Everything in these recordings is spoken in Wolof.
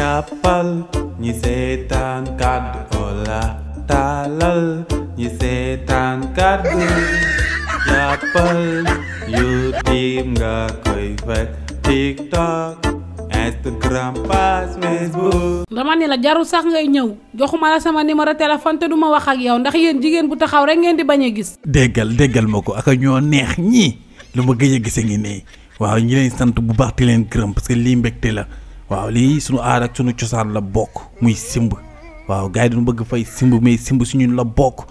jàppal ñi seetaan kàddu Ola taalal ñi seetaan kàddu jàppal YouTube nga koy fekk TikTok Instagram page Facebook. dama ni la jarul sax ngay ñëw joxuma la sama numéro téléphone te duma wax ak yow ndax yéen jigéen bu taxaw rek ngeen di bañ a gis. déggal ma ko ak ñoo neex ñii lu ma gëj a gise ngi nii waaw ñi leen sant bu baax di leen gërëm parce que lii mbégte la waaw lii suñu aada ak suñu cosaan la bokk muy simb waaw gars yi dañu bëgg fay simb mais simb suñu la bokk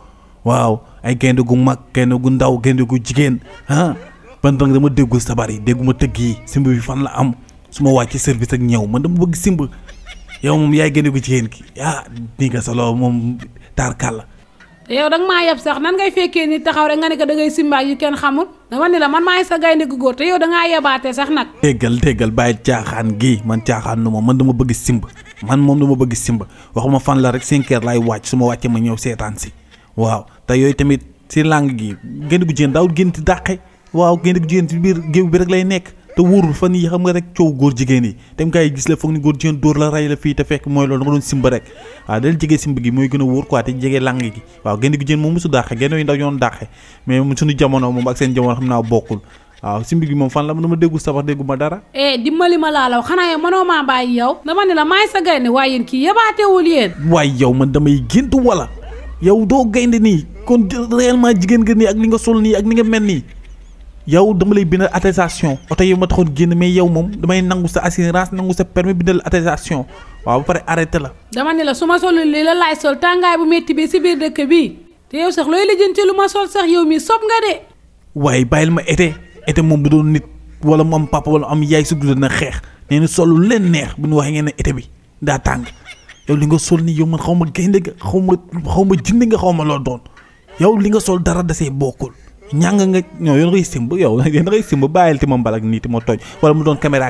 waaw ay gaynde gu mag gaynde gu ndaw gaynde gu jigéen ban dama déggul sabar yi dégguma tëgg yi simb bi fan la am su ma wàcc service ak ñëw man dama bëgg simb yow moom yaay gaynde gu jigéen ki nii nga solo moom taar kàlla te yow danga maa yeb sax nan ngay fekkee ni taxaw rek nga ne ko da ngay simbaak yu kenn xamul dama ni la man maay sa gaynde gu góor te yow dangaa yebaate sax nag. déggal bàyyi caaxaan gi man caaxaan nu man dama bëgg simb man moom dama bëgg simb waxuma fan la rek 5 heures laay wàcc su ma wàccee ma ñëw seetaan si waaw te yooyu tamit si langue gi gaynde gu jigéen daawul génn ti dàqe waaw gaynde gu jigéen ci biir géew bi rek lay nekk te wóorul fan yi xam nga rek coow góor jigéen yi dem gaa yi gis la foog ni góor jigéen dóor la rey la fii te fekk mooy loolu da nga doon simb rek waaw dal jege simb gi mooy gën a wóor quoi te jege langue gi waaw gaynde gu jigéen moom mosu dàqe gaynde yu ndaw ñoon dàqe mais suñu jamono moom ak seen jamono xam naa bokkul waaw simb gi moom fan la dama déggu sabax déggu ma dara dimbali ma laa law xanaa yow mënoo maa bàyyi yow dama ne la maay sa gaynde waaye yéen kii yebaatewul yéen waaye yow man damay gént wala yow doo gaynde nii kon réellement jigéen nga nii ak li nga sol nii ak ni nga mel nii yow dama lay bindal attestation oto yi ma taxoon génn mais yow moom damay nangu sa assurance nangu sa permis bindal attestation waaw ba pare arrêté la dama ne la su ma solul lii la laay sol tàngaay bu métti bi si biir dëkk bi te yow sax looy lijjanti lu ma sol sax yow mi sob nga de waaye bàyyil ma été moom bu doon nit wala mu am papa wala am yaay su dul na xeex nee na sol lu leen neex bu ñu waxee ngeen ne été bi daa tàng yow li nga sol nii yow man xaw ma gaynde nga xaw ma jinde nga xaw ma loo doon yow li nga sol dara dasee bokkul ñàng nga ñoo yoon ngay simb yow yéen ngay simb bàyyil ti ma mbalak nii ti ma tooñ wala mu doon caméra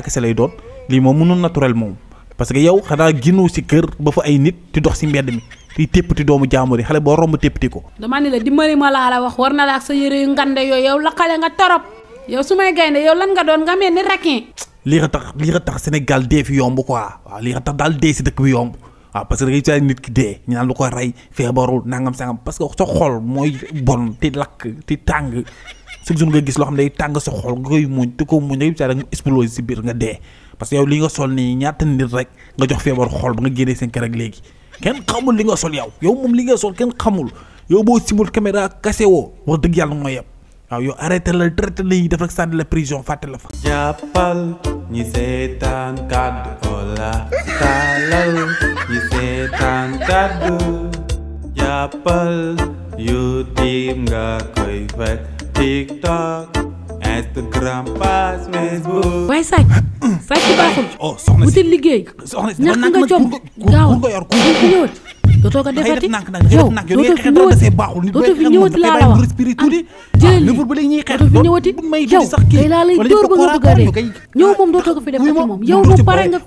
kese lay doon lii moom mënul naturel moom parce que yow xanaa ginnoo si kër ba fa ay nit ti dox si mbedd mi ti téppati doomu jaamur yi xale boo romb téppati ko dama ni la dimbali ma laa la wax war na la ak sa yére yu ngande yooyu yow la xale nga torop yow su may gaynde yow lan nga doon nga mel ni requin lii nga tax Sénégal dee fi yomb quoi waaw lii nga tax daal dee si dëkk bi yomb waaw parce que da ngay saa nit ki dee ñu naan lu ko rey feebarul nangam sangam parce que sa xol mooy bon ti lakk ti tàng chaque jour nga gis loo xam ne day tàng sa xol nga koy muñ te ko muñ da ngay saa da nga explose si biir nga dee parce que yow li nga sol nii ñaata nit rek nga jox feebar xol ba nga génnee seen kër ak léegi kenn xamul li nga sol yow moom li nga sol kenn xamul yow boo simul caméra kase woo wax dëgg yàlla mooy yem waaw yow arrêté la traité la yi def rek sànni la prison fàtte la fa. jàppal ñi seetaan kàddu Ola taalal ñi seetaan kàddu jàppal YouTube nga koy fekk TikTok Instagram page Facebook. waaye sàcc baaxul. soxna si wutil liggéey. soxna si ñàkk nga jom gaaw fi ñëwat dootoo ko defati yow dootoo fi ñëwati laa la wax jël dootoo fi ñëwati yow day laa lay dóor ba nga bëgg a dee ñëw moom dootoo ko fi defati moom yow moom pare nga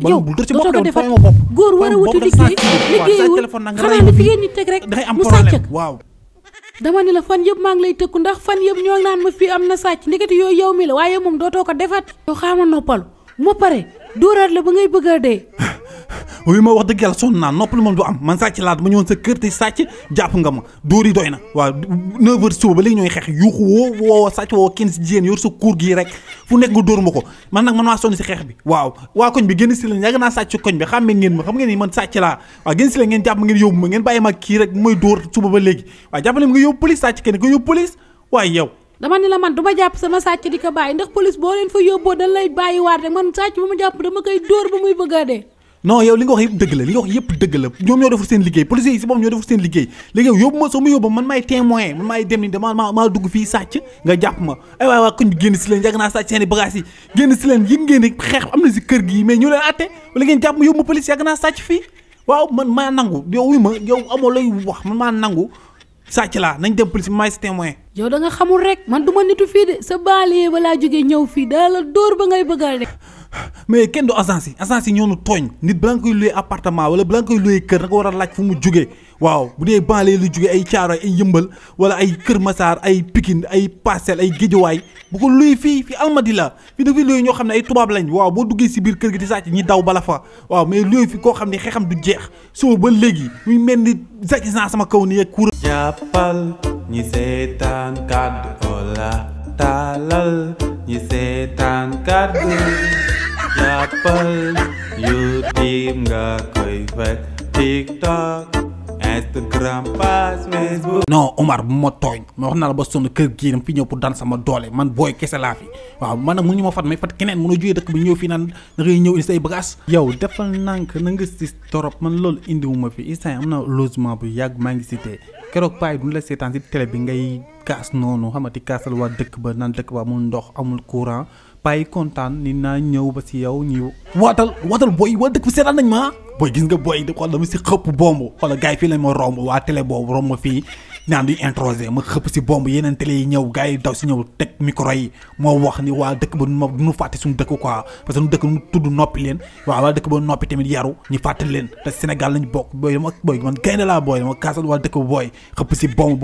yow dootoo ko defati góor war a wuti liggéeyul xanaa ni fi ngeen ñu teg rek mu sàcc waaw dama ni la fan yëpp maa ngi lay tëkku ndax fan yëpp ñoo naan ma fii am na sàcc ndeketi yooyu yow mi la waaye moom dootoo ko defati yow xaama noppalu moo pare dóoraat la ba ngay bëgg a dee oui ma wax dëgg yàlla sonn naa noppal moom du am man sàcc laa ma ñëwoon sa kër te sàcc jàpp nga ma dóor yi doy na waaw 9h suba ba léegi ñooy xeex yuuxu woo sàcc woo kenn si jigéen yor sa kuur gii rek fu nekk nga dóor ma ko man nag man maa sonn si xeex bi waaw waa koñ bi génn si leen yàgg naa sàcc si koñ bi xàmmee ngeen ma xam ngeen ni man sàcc laa waaw génn si leen ngeen jàpp ma ngeen yóbbu ma ngeen bàyyi ma kii rek mooy dóor suba ba léegi waaw jàppale ma nga yóbbu police sàcc kenn nga yóbbu police waaye yow dama ni la man du ma jàpp sama sàcc di ko bàyyi ndax police boo leen fa yóbboo dañ lay bàyyi waat rek man sàcc ba ma jàpp dama koy dóor ba muy bëgg a dee non yow li nga wax yëpp dëgg la li nga wax yëpp dëgg la ñoom ñoo deful seen liggéey policiers yi si boppam ñoo deful seen liggéey léegi yow yóbbu ma soo ma yóbbu man maay témoin man maay dem ni maa dugg fii sàcc nga jàpp ma ay waay waa koñ bi génn si leen yàgg naa sàcc seen i bagages yi génn si leen yëg ngeen ni xeex am na si kër gi mais ñu leen atte wala ngeen jàpp ma yóbbu ma police yàgg naa sàcc fii waaw man maa nangu yow wi ma yow amoo lay wax man maa nangu sàcc laa nañ dem police maay si témoin yow da nga xamul rek man du ma nitu fii de sa baalier balaa jógee ñëw fii daa la dóor ba ngay bëggal de mais kenn du agence yi ñoo nu tooñ nit balaa nga koy loué appartement wala balaa nga koy loué kër da nga war a laaj fu mu jógee waaw bu dee banlieue lu jógee ay Thiaroye ay Yëmbal wala ay Kër Massar ay Pikine ay Parcelles ay Guédiawaye bu ko luy fii Almadi la fii dafa luy ñoo xam ne ay tubaab lañ waaw boo duggee si biir kër gi di sàcc ñi daw bala fa waaw mais luy fi koo xam ne xeexam du jeex soo ba léegi muy mel ni zakisan sama kaw ni kuura jàppal ñi seetaan Kaddu Ola taalal ñi seetaan Kaddu jàppal YouTube nga koy fekk TikTok Instagram page Facebook. non Omar bu ma tooñ ma wax na la ba sonn kër gii dama fi ñëw pour daan sama doole man booy kese laa fi waaw man nag mënuñu ma fat may fat keneen mën a jógee dëkk bi ñëw fii naan da ngay ñëw indi say bagages. yow defal nànk na nga si torop man loolu indiwuma fi instant am na logement bu yàgg maa ngi cité keroog paay du la seetaan si télé bi ngay kaas noonu xamati kaasal waa dëkk ba naan dëkk ba amul ndox amul courant paay kontaan ni naa ñëw ba si yow ñu waatal booy waa dëkk bi seetaan nañ ma booy gis nga booy xool dama si xëpp bomb xoolal gars yi fii lañ ma romb waa télé boobu romb ma fii naan duñ introsé ma xëpp si bomb yeneen télé yi ñëw gars yi daw si ñëw teg micro yi moo wax ni waa dëkk ba duñu fàtte suñu dëkk quoi parce que suñu dëkk nu tudd noppi leen waaw waa dëkk ba noppi tamit yaru ñu fàttali leen te Sénégal lañ bokk booy man gaynde laa booy dama kaasal waa dëkk ba booy xëpp si bomb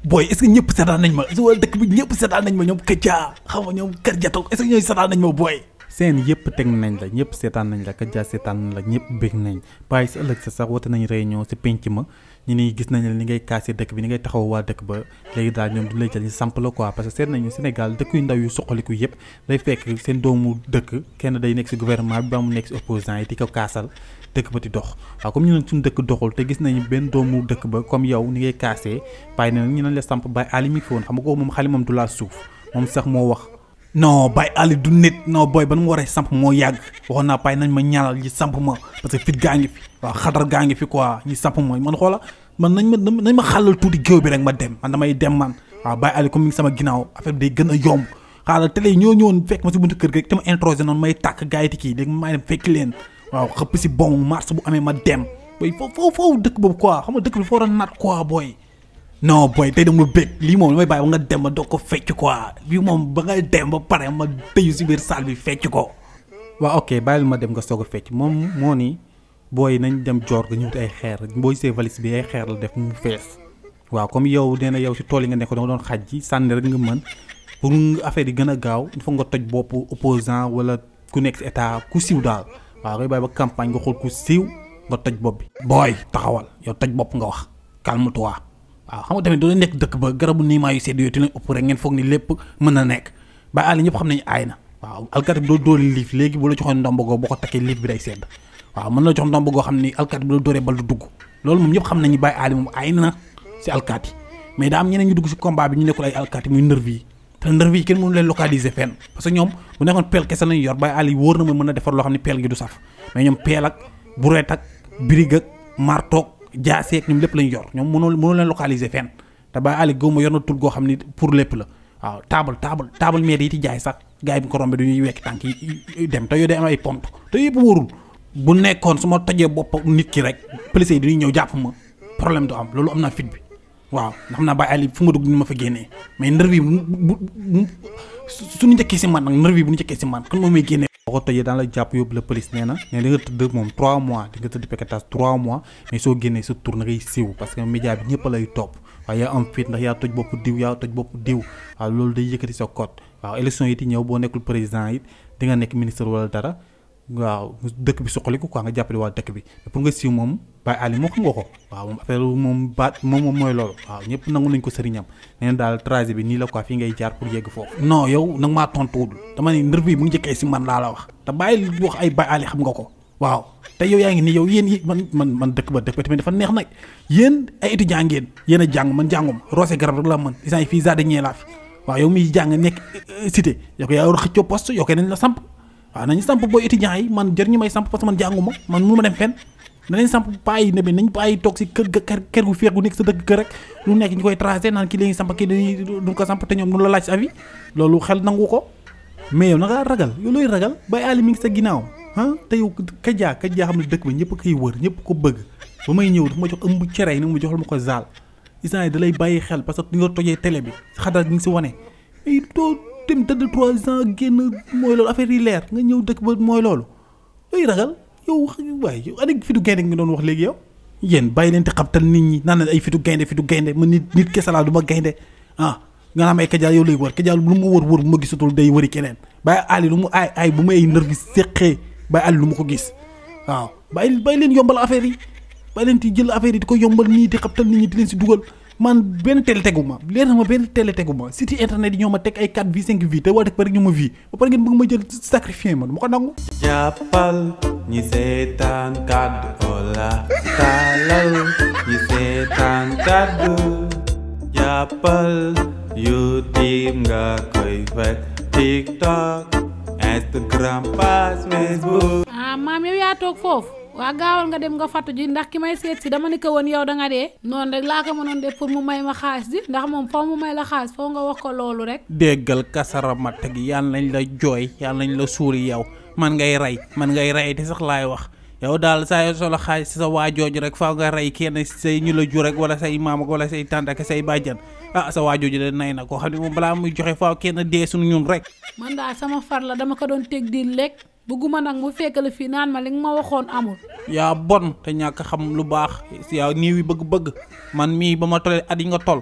booy est-ce que ñëpp seetaan nañ ma est-ce que waa dëkk bi ñëpp seetaan nañ ma ñoom Kaja xam nga ñoom Kër Jato est-ce que ñooy seetaan nañ ma booy seen yëpp teg nañ la ñëpp seetaan nañ la Kaja seetaan nañ la ñëpp bëgg nañ bàyyi si ëllëg sa sax woote nañ réunion si penc ma ñu ni gis nañ ni ngay kaase dëkk bi ni ngay taxaw waa dëkk ba léegi daal ñoom du lay jël ñu samp la quoi parce que seet nañu Sénégal dëkk yu ndaw yu soqaliku yëpp day fekk seen doomu dëkk kenn day nekk si gouvernement bi ba mu nekk si opposant yi di ko kaasal dëkk ba di dox waaw comme ñu ne suñu dëkk doxul te gis nañu benn doomu dëkk ba comme yow ni ngay kaasee bàyyi na ñu nañ la samp Baye Ali mi fi woon xam nga ko moom xalimam du laa suuf moom sax moo wax non Baye Ali du nit non booy ba nu mu waree samp moo yàgg waxoon naa Baye nañ ma ñaanal ñi samp ma parce que fit gaa ngi fi waaw xadar gaa ngi fi quoi ñi samp ma man xoola man nañ ma xàllal tuuti géew bi rek ma dem man damay dem man waaw Baye Ali comme mi ngi sama ginnaaw affaire bi day gën a yomb xaaral télé yi ñoo ñëwoon fekk ma si buntu kër gi rek te ma introsé noonu may tàkk gars yi ti kii léegi may dem fekk leen waaw xëpp si bon mars bu amee ma dem booy foofu dëkk boobu quoi xam nga dëkk bi foo doon naat quoi booy non booy tey dama bëgg lii moom damay bàyyi ba nga dem ba doog ko fecc quoi bii moom ba ngay dem ba pare ma tëju si biir salle bi fecc ko waaw ok bàyyil ma dem nga soog a fecc moom moo ni booy nañ dem joor nga ñëwut ay xeer booy see valise bi ay xeer la def mu fees waaw comme yow nee na yow si tool yi nga nekk danga doon xaj ji sànni rek nga mën pour affaire yi gën a gaaw il faut nga toj bopp opposant wala ku nekk si état ku siiw daal waaw ngay bàyyi ba campagne nga xool ku siiw nga toj bopp bi booy taxawal yow toj bopp nga wax calme-toi waaw xam nga tamit doo nekk dëkk ba garabu niimaa yu sedd yooyu ti lañ ëpp rek ngeen foog ni lépp mën na nekk Baye Ali ñëpp xam nañu aay na waaw alkaati bi doo dóori liif léegi bu la joxoon ndombogoo boo ko takkee liif bi day sedd waaw mën la jox ndombogoo xam ni alkaati bi la dóoree bal du dugg loolu moom ñëpp xam nañu Baye Ali moom aay na si alkaati mais daa am ñeneen ñu dugg si combat bi ñu nekkul ay alkaati muy nervi yi te nervi yi kenn mënu leen localiser fenn parce que ñoom bu nekkoon peel kese lañu yor Baye Ali wóor na ma mën a defar loo xam ne peel gi du saf mais ñoom peel ak bureet ak birig ak martoog jaaseeg ñoom lépp lañu yor ñoom mënoo leen localiser fenn te Baye Ali gëw ma yor na tul goo xam ni pour lépp la waaw taabal maire yi ti jaay sax gars yi bi ko rombé dañuy wekk tànk yi dem te yooyu day am ay pompe te yëpp wóorul bu nekkoon su ma tojee bopp nit ki rek police yi dañuy ñëw jàpp ma problème du am loolu am naa fit bi waaw ndax xam naa Baye Ali fu ma dugg ni ma fa génnee mais nervi bu suñu njëkkee si man nag nervi bu ñu njëkkee si man kon moom may génnee boo ko tojee daan la jàpp yóbbu la police nee na di nga tëdd moom 3 mois di nga tëdd paquetage 3 mois mais soo génnee sa tour na ngay siiw parce que média bi ñëpp lay topp waaw yaa am fit ndax yaa toj bopp diw waaw loolu day yëkkati sa code waaw élection yi ti ñëw boo nekkul président it di nga nekk ministre wala dara waaw dëkk bi suqaliku quoi nga jàppale waa dëkk bi pour nga siiw moom Baye Ali moo xam nga ko waaw moom affaire moom baat moom mooy loolu waaw ñëpp nangu nañ ko sëriñam nee na daal trajet bi nii la quoi fii ngay jaar pour yegg foofu non yow nag maa tontuwul dama ne ndër bi mu ngi jëkkee si man laa la wax te bàyyi wax ay Baye Ali xam nga ko waaw te yow yaa ngi nii yow yéen man dëkk ba tamit dafa neex nag yéen ay étudiant ngeen yéen a jàng man jànguma roose garab rek la mën isant yi fii jardinier laa fi waaw yow miy jàng nekk cité yow ko yaa war a xëccoo poste yow ko nañ la samp waaw nañu samp booy étudiants yi man jër ñu may samp parce que man jànguma man mënu ma dem fenn danañ samp payi ne bi nañ payi toog si kër gu féex gu nekk sa dëkk kër rek lu nekk ñu koy tracé naan kii léegi samp kii dañuy du ko samp te ñoom nu la laaj si avis loolu xel nangu ko mais yow na nga ragal yow looy ragal Baye Ali mi ngi sa ginnaaw te yow Kaja xam ne dëkk ba ñëpp koy wër ñëpp ko bëgg ba may ñëw dafa ma jox ëmb cere yi nag ma joxal ma ko zaal isant yi da lay bàyyi xel parce que di nga tojee télé bi xadar gi ngi si wane mais doo dem tëdd 3 ans génn mooy loolu affaire yi leer nga ñëw dëkk ba mooy loolu looy ragal yow waaye yow anek fitu gaynde nga doon wax léegi yow yéen bàyyi leen te xabtal nit ñi naan ay fitu gaynde man nit kese laa du ma gaynde nga naan ay Kaja yow lay wër Kaja lu mu wër bu ma gisatul day wëri keneen Baye Ali lu mu ay bu ma ay nervi séqee Baye Ali lu mu ko gis waaw bàyyi leen yombal affaire yi bàyyi leen ti jël affaire yi di ko yombal nii di xabtal nit ñi di leen si dugal man benn télé tegu ma leer na ma benn télé tegu ma site internet yi ñoo ma teg ay 4 vie 5 vie te waa def ba rek ñu ma vie ba pare ngeen bëgg ma jël sacrifier ma du ma ko nangu. jàppal ñi seetaan Kaddu Olof taalal ñi seetaan kaddu jàppal YouTube nga koy fekk TikTok Instagram page Facebook. maam yow yaa toog foofu waa gaawal nga dem nga fattu ji ndax ki may seet si dama ni ko woon yow da nga dee noonu rek laa ko mënoon def pour mu may ma xaalis di ndax moom foo mu may la xaalis foo nga wax ko loolu rek. déggal kasaramat gi yàlla nañ la jooy yàlla nañ la suuri yow man ngay rey te sax laay wax yow daal saa yoo solo xaalis si sa waajooju rek faaw nga rey kenn say ñu la jur rek wala say maam ak wala say tànt ak say bàjjan sa waajooju de nay na koo xam ne moom balaa muy joxe faaw kenn dee suñu ñun rek. man daal sama far la dama ko doon teg di lekk bëgguma nag mu fekk la fii naan ma li nga ma waxoon amul. yaa bon te ñàkk xam lu baax yaa nii wi bëgg-bëgg man mii ba ma tolee at yi nga tol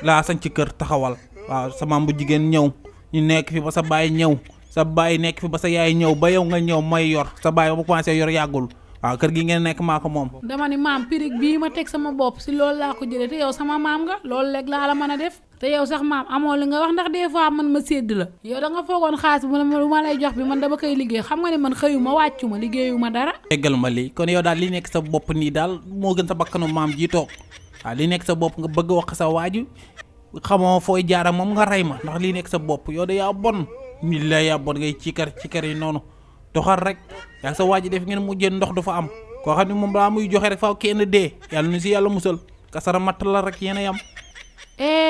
laa sañ ci kër taxawal waaw sa maam bu jigéen ñëw ñu nekk fi ba sa baay ñëw sa baay nekk fi ba sa yaay ñëw ba yow nga ñëw may yor sa baay ba mu commencé yor yàggul waaw kër gi ngeen nekk maa ko moom. dama ni maam pirig bii ma teg sama bopp si loolu laa ko jëlee te yow sama maam nga loolu léegi laa la mën a def te yow sax maam amoo li nga wax ndax des fois man ma sédd la yow da nga foogoon xaalis bu ma lay jox bi man dama koy liggéey xam nga ne man xëyuma wàccuma liggéeyuma dara. eggal ma lii kon yow daal li nekk sa bopp nii daal moo gën sa bakkanu maam ji toog waaw li nekk sa bopp nga bëgg wax sa waaju xamoo fooy jaara moom nga rey ma ndax lii nekk sa bopp yow de yaa bon mi la yaa bon ngay cikar yi noonu doxal rek yaa sa waaju def ngeen mujjee ndox du fa am koo xam ne moom balaa muy joxe rek faaw kenn dee yàlla nu si yàlla musal kasara matt la rek yéen a yam.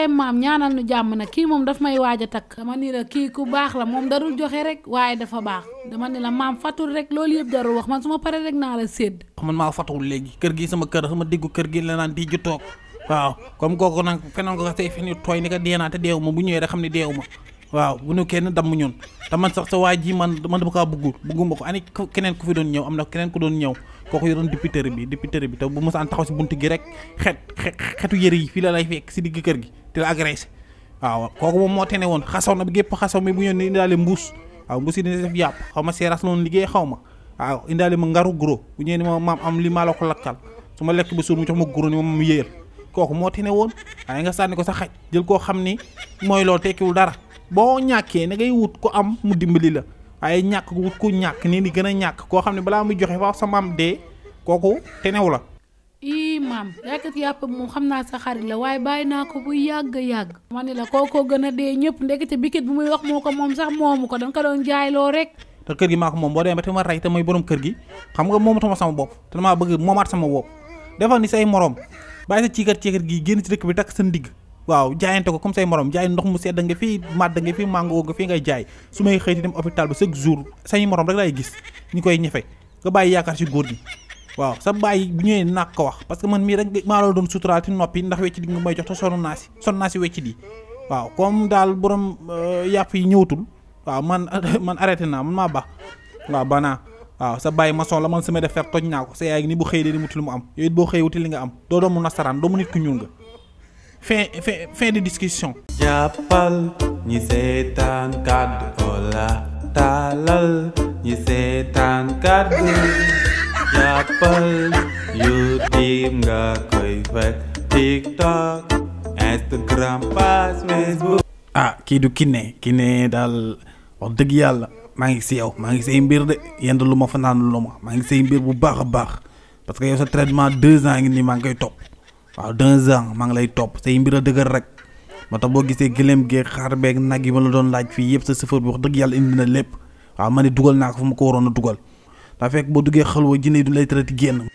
maam ñaanal nu jàmm nag kii moom daf may waaj a takk dama ni la kii ku baax la moom darul joxe rek waaye dafa baax dama ni la maam fatul rek loolu yëpp darul wax man su ma paree rek naa la sédd. man maa fatuwul léegi kër gi sama kër sama diggu kër gi la naan di ju toog waaw comme kooku nag fenoon ko say fen yu tooy ni ko dee naa te deewu ma bu ñëwee rek xam ne deewu ma waaw bu ñu kenn damm ñun te man sax sa waa ji man dama kaa bugguma ko ani keneen ku fi doon ñëw am na keneen ku doon ñëw kooku yoroon député bi te bu mosaan taxaw si buntu gi rek xetu yëre yi fii la lay fekk si digg kër gi te la agressé waaw kooku moom moo tene woon xasaw na bi gépp xasaw mi bu ñëw ne indaale mbuus waaw mbuus yi dina def yàpp xaw ma seeraas loonu liggéey xaw ma waaw indaale ma ngaru gros bu ñëwee ni ma maam am li maa la ko lakkal su ma lekk ba suur mu jox ma gros ni ma mu yéyal kooku moo tene woon waaye nga sànni ko sa xaj jël koo xam ni mooy loolu tekkiwul dara boo ñàkkee na ngay wut ko am mu dimbali la waaye ñàkk wut ko ñàkk nii di gën a ñàkk koo xam ne balaa muy joxe faaw sa maam dee kooku tenew la. maam yàkkat yàpp moom xam naa sa xarit la waaye bàyyi naa ko bu yàgg ma ne la kookoo gën a dee ñëpp ndekete bikit bu muy wax moo ko moom sax moomu ko dañ ko doon jaayloo rek. te kër gi maa ko moom boo demee ba te ma rey te mooy borom kër gi xam nga moomatuma sama bopp te damaa bëgg moomaat sama bopp defal ni say morom bàyyi sa ciikat gi génn ci dëkk bi takk sa ndigg waaw jaayante ko comme say morom jaay ndox mu sedd nga fii màdd nga fii mango nga fii ngay jaay su may xëy di dem hôpital ba chaque jour say morom rek laay gis ñu koy ñefe nga bàyyi yaakaar ci góor gi waaw sa bàyyi bu ñëwee naag ko wax parce que man mii rek maa la doon suturaal ci noppi ndax wecc di nga may jox te sonn naa si wecc di waaw comme daal borom yàpp yi ñëwatul waaw man arrêté naa man maa baax waaw banaa waaw sa bàyyi maçon la man sama def fer toj naa ko sa yaay ni bu xëy di wuti lu mu am yooyu boo xëy wuti li nga am doo doomu nasaraan doomu nit ku ñuul nga fin de discussion. jàppal ñi seetaan Kaddu Olof taalal ñi seetaan kaddu jàppal YouTube nga koy fekk TikTok Instagram page Facebook. kii du Kiné daal wax dëgg yàlla maa ngi si yow maa ngi say mbir de yend lu ma fanaan lu ma maa ngi say mbir bu baax a baax parce que yow sa traitement 2 ans ngi nii maa ngi koy topp. waaw 2 ans maa ngi lay topp say mbir a dëgër rek moo tax boo gisee gëléem geeg xar beeg nag yi ma la doon laaj fii yëpp sa chauffeur bi wax dëgg yàlla indi na lépp waaw ma ne dugal naa ko fu ma ko waroon a dugal daa fekk boo duggee xalwa jinne du lay traité génn.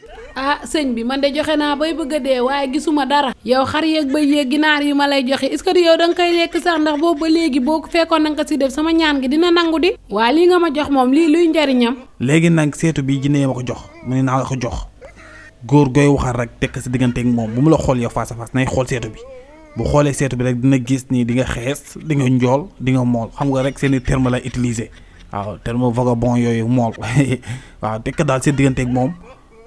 sëñ bi man de joxe naa bay bëgg a dee waaye gisuma dara. yow xar yeeg bay yeeg ginaar yi ma lay joxe est-ce que yow da nga koy lekk sax ndax boobu ba léegi boo fekkoon na nga ko si def sama ñaan gi dina nangu di. waa lii nga ma jox moom lii luy njariñam. léegi nag seetu bi jinne ma ko jox mu ne naa la ko jox. góor gooy waxal rek tekk sa digganteeg moom bu mu la xool yow face à face nay xool seetu bi bu xoolee seetu bi rek dina gis ni di nga xees di nga njool di nga mool xam nga rek seeni terme lay utiliser waaw terme vagabond yooyu mool waaw tekk daal seen digganteeg moom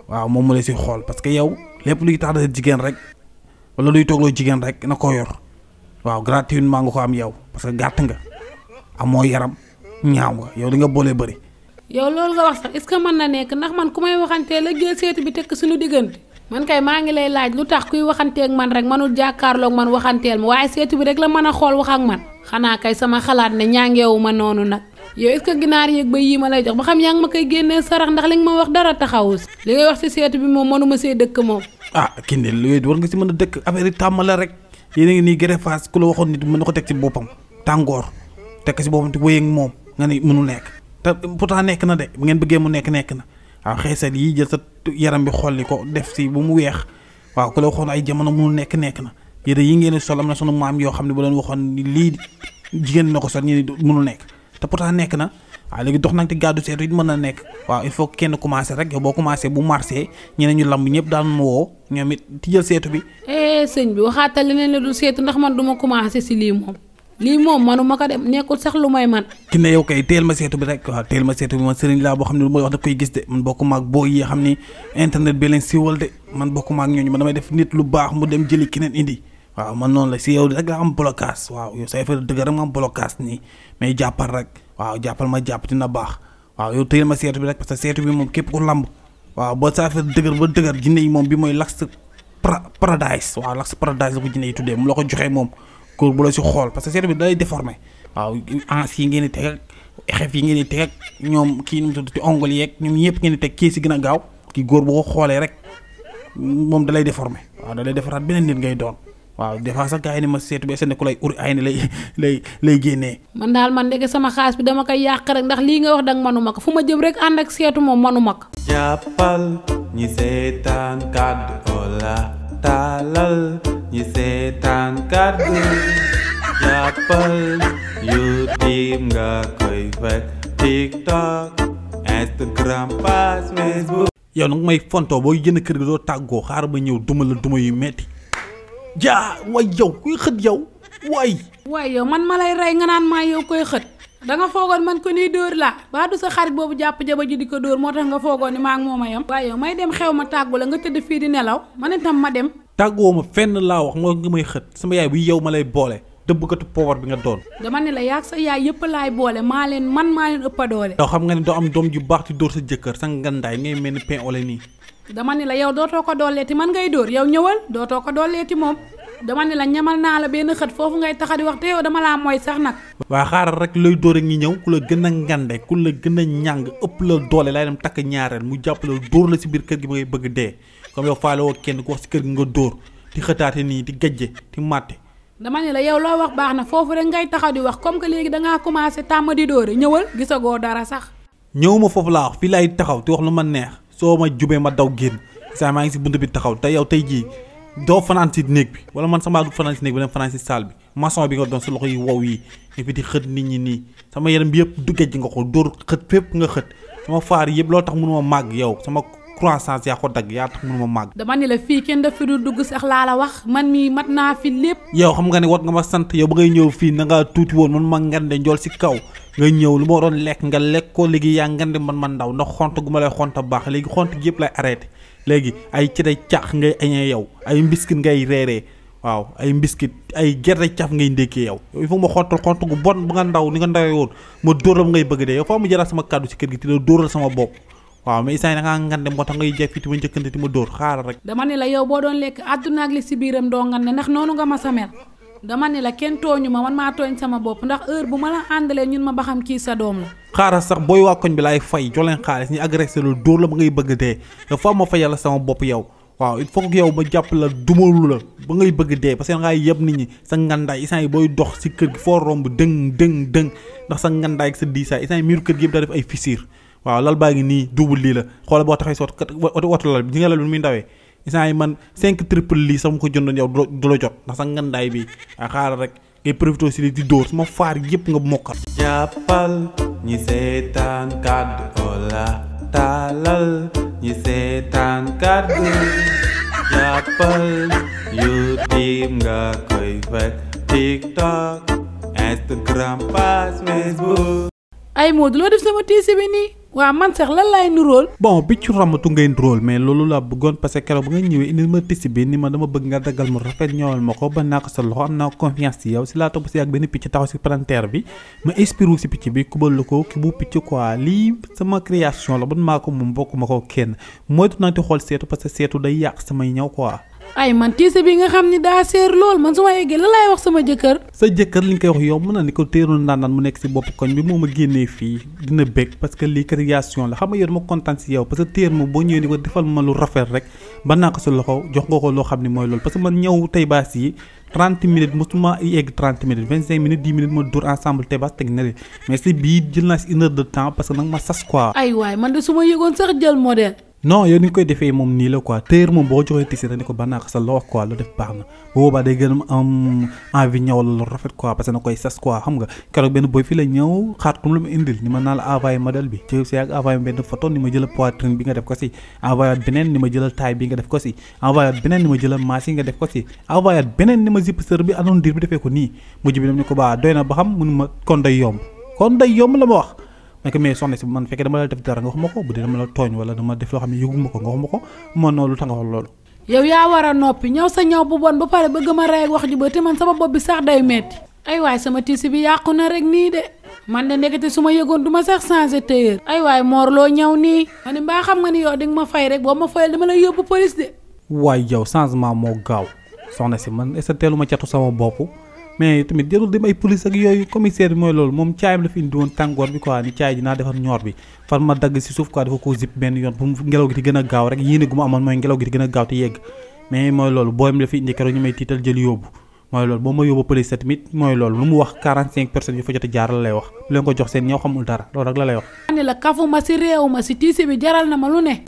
waaw moom mu lay si xool parce que yow lépp luy tax da jigéen rek wala luy toogloo jigéen rek na ko yor waaw gratuitement nga ko am yow parce que gàtt nga amoo yaram ñaaw nga yow di nga boole bëri. yow loolu nga wax sax est-ce que mën na nekk ndax man ku may waxantee la jël seetu bi tekk suñu diggante man kay maa ngi lay laaj lu tax kuy waxanteeg man rek manul jàkkaarloog man waxanteel ma waaye seetu bi rek la mën a xool wax ak man xanaa kay sama xalaat ne ñaangeewu ma noonu nag yow est-ce que ginaar yeeg ba yii ma lay jox ba xam yaa ngi ma koy génnee sarax ndax li nga ma wax dara taxawus li ngay wax ci seetu bi moom mënuma see dëkk moom. Kinde yooyu war nga si mën a dëkk affaire yi tàmm la rek yéen a ngi nii greffage ku la waxoon nit mën na ko teg ci boppam tàngoor teg si boppam te wéyeeg moom nga ne mënu nekk te pourtant nekk na de bu ngeen bëggee mu nekk na waaw xeesal yi jël sa yaram bi xolli ko def si bu mu weex waaw ku la waxoon ay jamono mënu nekk na yére yi ngeen sol am na sunu maam yoo xam ne bu leen waxoon lii jigéen na ko sol ñu mënul nekk te pourtant nekk na waaw léegi dox nag te gàddu seetu it mën na nekk waaw il faut kenn commencé rek yow boo commencé bu marché ñeneen ñu lamb ñëpp daan woo ñoom it ti jël seetu bi. sëñ bi waxaatal leneen la dul seetu ndax man duma commencé si lii moom manuma ko dem nekkul sax lu may man. ki ne yow kay teel ma seetu bi rek waaw teel ma seetu bi man sëriñ laa boo xam ne lu may wax da koy gis de man bokkuma ak boo yi xam ni internet bi leen siiwal de man bokkuma ak ñooñu man damay def nit lu baax mu dem jëli keneen indi waaw man noonu la si yow rek la am blocage waaw yow say fa dëgg rek ma am blocage nii mais jàppal rek waaw jàppal ma jàpp dina baax waaw yow teel ma seetu bi rek parce que seetu bi moom képp ku lamb waaw ba saa fa dëgër ba dëgër jinne yi moom bi mooy Lax Paradise waaw Lax Paradise la ko jinne yi tuddee mu la ko joxee moom ko bu la si xool parce que seetu bi dalay déformé waaw ans yi ngeen di teg ak xef yi ngeen di teg ak ñoom kii nu mu tudd ci ongle yeeg ñoom ñëpp ngeen di teg kii si gën a gaaw kii góor bu ko xoolee rek moom dalay déformé waaw dalay defaraat beneen nit ngay doon waaw des fois sax gars yi ni ma seetu bi seen ku lay uri ay ni lay génnee. man daal man ndeke sama xaas bi dama koy yàq rek ndax lii nga wax danga manuma ko fu ma jëm rek ànd ak seetu moom manuma ko. jàppal ñi seetaan kàddu Ola taalal ñi seetaan kàddu jàppal YouTube nga koy fekk TikTok Instagram page Facebook. yow nag may fontoo booy jënd kër gi doo tàggoo xaar ba ñëw duma la duma yu metti waay yow kuy xët yow waay yow man ma lay rey nga naan maa yow koy xët da nga foogoon man ko nii dóor laa baa du sa xarit boobu jàpp jaba ji di ko dóor moo tax nga foogoon ni maa ngi mooma yam waaye yow may dem xew ma tàggu la nga tëdd fii di nelaw man itam ma dem tàggoo ma fenn laa wax moo nga may xët sama yaay bu yow ma lay boole dëbbkatu poobar bi nga doon dama ne la yaag sa yaay yëpp laay boole maa leen ëpp a doole yow xam nga ne doo am doom ju baax ci dóor sa jëkkër sa ngandaay ngay mel ni pain au lait nii dama ne la yow dootoo ko dooleeti man ngay dóor yow ñëwal dootoo ko dooleeti moom dama ne la ñamal naa la benn xët foofu ngay taxa di wax te yow dama laa mooy sax nag waa xaaral rek looy dóor ak ñi ñëw ku la gën a ngande ku la gën a ñàng ëpp la doole laay dem takk ñaareel mu jàpp la dóor la si biir kër gi ba ngay bëgg dee comme yow faale woo kenn ku wax si kër gi nga dóor di xëtaate nii di gajje di màtte dama ne la yow loo wax baax na foofu rek ngay taxaw di wax comme que léegi dangaa commencé tàmm di dóore ñëwal gisagoo dara sax ñëwuma foofu laa wax fii laay taxaw di wax lu ma neex soo ma jubee ma daw génn saa maa ngi si bunt bi taxaw te yow tey jii doo fanaan si néeg bi wala man sama du fanaan si néeg bi dem fanaan si salle bi maçon bi nga doon sa loxo yi wow yi et puis di xët nit ñi nii sama yaram bi yëpp du géej nga ko dóor xët fépp nga xët sama faar yëpp loo tax mënuma màgg yow sama croissance yaa ko dagg yaa tax mënuma màgg dama ne la fii kenn daf fi du dugg sax laa la wax man mii mat naa fi lépp yow xam nga ne war nga ma sant yow ba ngay ñëw fii na nga tuuti woon man ma ngande njool si kaw nga ñëw lu ma waroon lekk nga lekk ko léegi yaa ngande man ndaw ndax xont gu ma lay xont baax léegi xont gi yëpp lay arrêté léegi ay cere caax ngay añee yow ay mbiskit ngay reeree waaw ay mbiskit ay gerte caf ngay ndékkee yow il faut ma xont gu bon ba nga ndaw ni nga ndawee woon ma dóoral ngay bëgg dee yow foo mu jëlaat sama kàddu ci kër gi te la dóoral sama bopp waaw mais isaan da ngaa ngande moo tax ngay jekk fii ti ma njëkkante ti ma dóor xaaral rek dama ne la yow boo doon lekk àdduna ak li si biiram doo ngande ndax noonu nga ma samel dama ne la kenn tooñu ma man maa tooñ sama bopp ndax heure bu ma la àndalee ñun ma ba xam kii sa doom la xaaral sax booy waa koñ bi laay fay jox leen xaalis ñu agressé la dóor la ba ngay bëgg dee yow faa ma fayal la sama bopp yow waaw il faut que yow ba jàpp la dumalu la ba ngay bëgg dee parce que nga yeb nit ñi sa ngandaay isaan yi booy dox si kër gi foo romb dëng ndax sa ngandaay ak sa diisaay isaan yi miiru kër gi yëpp daa def ay fissure waaw lal baa ngi nii double lii la xoolal boo taxee soot watu lal bi ñi nga lal bi muy ndawee isaan yi man 5 triple lii sax mu ko jëndoon yow du la jot ndax sa ngandaay bi waaw xaaral rek ngay profité si li di dóor sama faar yëpp nga mokkal jàppal ñi seetaan kàddu Ola taalal ñi seetaan kàddu jàppal YouTube nga koy fekk TikTok Instagram page Facebook ay Modou loo def sama tiisi bi nii waaw man sax lan laay nuróol. bon piccu ramatu ngay nuróol mais loolu laa bëggoon parce que keroog ba nga ñëwee indi ma tissu bi ni ma dama bëgg nga daggal mu rafet ñëwal ma ko ba naa ko sa loxo am naa confiance ci yow si laa topp si ak benn picc taxaw si palanteer bi ma inspiré si picc bi kubal la ko ki bu picc quoi lii sama création la ban maa ko moom bokk ma ko kenn moytu naa di xool seetu parce que seetu day yàq samay ñaw quoi. ay man tiise bi nga xam ni daa seer lool man su ma yeggee la laay wax sama jëkkër. sa jëkkër li nga koy wax yow mën na ni ko téeroon ndaanaan mu nekk si bopp koñ bi moo ma génnee fii dina bëgg parce que lii création la xam nga yow dama kontaan si yow parce que téer ma boo ñëwee ni ko defal ma lu rafet rek ba naa ko sa loxo jox nga ko loo xam ne mooy loolu parce que man ñëw tey baas yi 30 minutes mosuma yegg 30 minutes 25 minutes 10 minutes ma dur ensemble tey baas teg na leen mais si bii jël naa si 1 heure de temps parce que nag ma sas quoi. ay waay man de su ma yëgoon sax jël modèle. non yow ni nga koy defee moom nii la quoi téer moom boo joxee tissu ni ko ba naa ko sa loo wax quoi lu def baax na boobaa day gën a am envie ñëw la lu rafet quoi parce que na koy sas quoi xam nga keroog benn boy fii la ñëw xaar comme lu ma indil ni ma naa la envoyé modèle bi ci si ak envoyé benn photo ni ma jëlal poitrine bi nga def ko si envoyé beneen ni ma jëlal taille bi nga def ko si envoyé beneen ni ma jëlal masse yi nga def ko si envoyé beneen ni ma zip sër bi arrondir bi defee ko nii mujj bi dem ni ko baa doy na ba xam mënu ma kon day yomb la ma wax mais mais soxna si man fekkee dama la def dara nga wax ma ko bu dee dama la tooñ wala dama def loo xam ne yëguma ko nga wax ma ko man noonu lu tax nga wax loolu. yow yaa war a noppi ñëw sa ñëw bu bon ba pare bëgg ma rey ak wax ji ba te man sama bopp bi sax day metti ay waay sama tissu bi yàqu na rek nii de man de ndekete su ma yëgoon du ma sax changé tailleur ay waay Mor loo ñëw nii ma ne mbaa xam nga ni yow di nga ma fay rek boo ma fayal dama lay yóbbu police de. waay yow changement moo gaaw soxna si man est-ce que teelu ma catu sama bopp. mais tamit jarul dem ay police ak yooyu commissaire bi mooy loolu moom caayam la fi indi woon tàngoor bi quoi ni caay ji naa defar ñoor bi far ma dagg si suuf quoi dafa ko zip benn yoon pour ngelaw gi di gën a gaaw rek yéene gu ma amoon mooy ngelaw gi di gën a gaaw te yegg mais mooy loolu booyam la fi indi keroog ñu may tiital jël yóbbu mooy loolu boo ma yóbbu police tamit mooy loolu lu mu wax 45 personnes yu fa jot a jaar la lay wax bu leen ko jox seen ñëw xamul dara loolu rek la lay wax. ne la kafuma si réew ma si tiisi bi jaral na ma lu ne.